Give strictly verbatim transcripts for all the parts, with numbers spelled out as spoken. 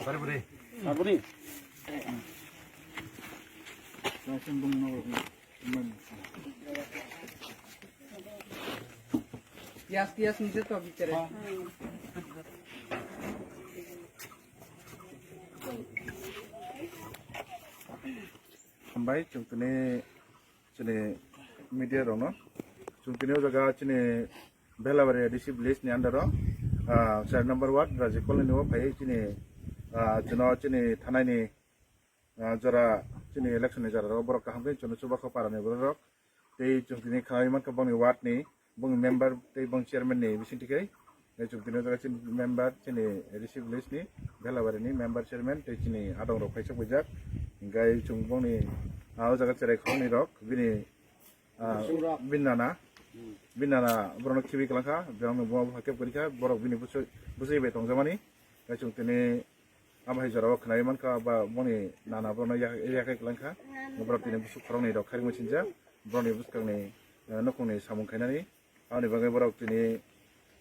Bari bari. Aboni. Yes, yes, nise to bichare. Hambai, chwng tini chini media rokno. Chwng tini o jaga chini Belabari A D C village ni under o, ah, char number ward, Raji Colony o phai chini, ah, chwngno chini thanai ni, ah, jora chini election ni jora rok borok kaham khe chwngno chuba kha para ni borok rok. Tei chwng tini khlai mankha bongni ward ni, bongni member tei bong chairman ni bising tikhai. Tei chwng tini o jaga chini member chini A D C village ni Belabari ni member chairman tei chini adong rok phai sok wijak. Hinkhe chwng bongni, ah, o jaga cherai khoroknwi rok bini ah, bini nana, bini nana borokno khibi kwlangkha, borokno buma bupha kep kwrwikha, borok bini bwswi, bwswi bai tongjamani. Tei chwng tini abo hai jorao khwnai mankha, ba boni nana borokno yak-, yakhai kwlangkha, borok tini bwswk khoroknwi rok khairokma sinjak, borokni bwskangni, eh, nukhungni samung khainani. Aboni bagwi borok tini,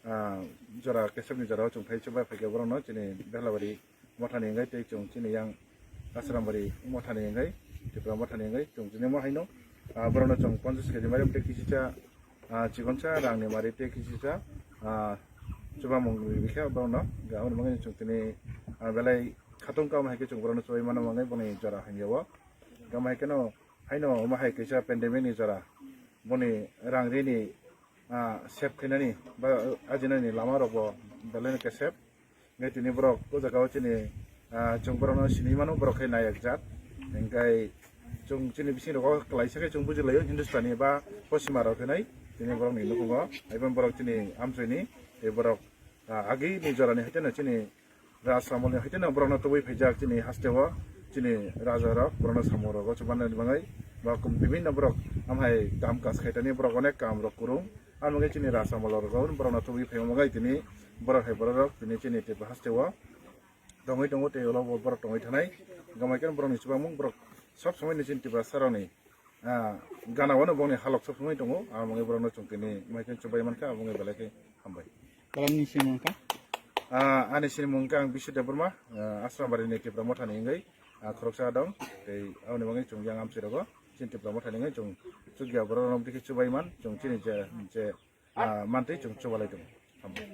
ah, jora kesepni jorao chwng phai chwng bai phaikha borokno chini Belabari mothani wngwi tei chwng chini yang Asrambari mothani wngwi, Tripura mothani wngwi chwng chini mo haino, ah, borokno chwng ponchash kg mari tei kisisa, ah, chikonsa rangni mari tei kisisa, ah, chubamung rwikha borokno. Aboni bagwi chwng tini, ah, belai khatung kama hai khe chwng borokno chubai mano wngwi boni jora hamya o. Tamo hai kheno haino omo hai kaisa pandemic ni jora. Boni rang rini, ah, save khainani ba ajinani lama rok bo belai no khe save. Ngai tini borok o jaga o chini, ah, chwng borok no sini mano borok khai nayak jat. Engkai chwng chini bising rok o kwlaisa khe chwng buji laio Hindustani ba Poschima rok hinai tini borok ni nukhungo. Aibo borok chini amchoi ni tei borok, ah, agi ni jora ni hai kheno chini Raj Samol ni haiteno borokno tubui phaijak chini hasteo, chini raja rok borokno samung rogo chubanani bagwi ba bibinno borok amhai kam kaj khaitani borok onek kam rok kwrwng. Amwgwi chini Raj Samol rok borokno tubui phaima bagwi tini borok hai borok rok tini chini Tripura hasteo tongwi tongo tei ulo bo borok tongwi thanai. Gamai khe borokni chubamung borok sob somoi ni chini Tripura saroni ah, gana wano bongni halok sok wngwi tongo, ah, bongni borokno chwng tini mai khe chubai mankha, ah, bongni belai khe hambai. Borokni sinimung kha? Ah, ani sinimung kha ang Bishu Debbarma, ah, Asrambari ni Tipra Mothani wngwi, ah, khoroksa dong, tei aboni bagwi chwng yang amchai rogo, chini Tipra Mothani wngwi chwng chukya borok rok bwkhe chubai man, chwng chini je, je, ah, mantwi chwng chubalai tongo. Hambai.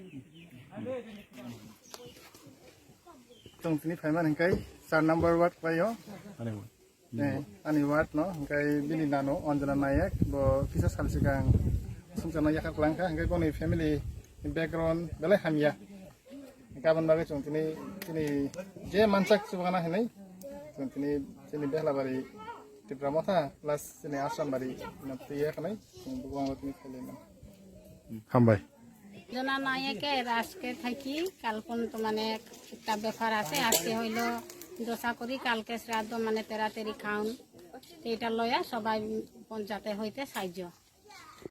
Chwng tini phaiman hingkai char number ward paio. Ani ward. Eh, ani ward no, hingkai bini nano Anjana Nayak, bo kisa sal sikang sumsano yakha kwlangkha, hingkai boni family background belai hamya. Hingkai aboni bagwi chwng tini, tini je mansak chubana hinwi, chwng tini, tini Behlabari Tipra Motha plus chini Asrambari no twi yakhanai, chwng bwkhango tini khailai mano. Hambai. জনা নাই একে আজকে থাকি কাল পর্যন্ত মানে একটা ব্যাপার আছে। আজকে হইলো দোসা করি, কালকে শ্রাদ্ধ মানে তেরাতেরি খাওন। তো এটা লয়া সবাই পঞ্চায়েতে হইতে সাহায্য।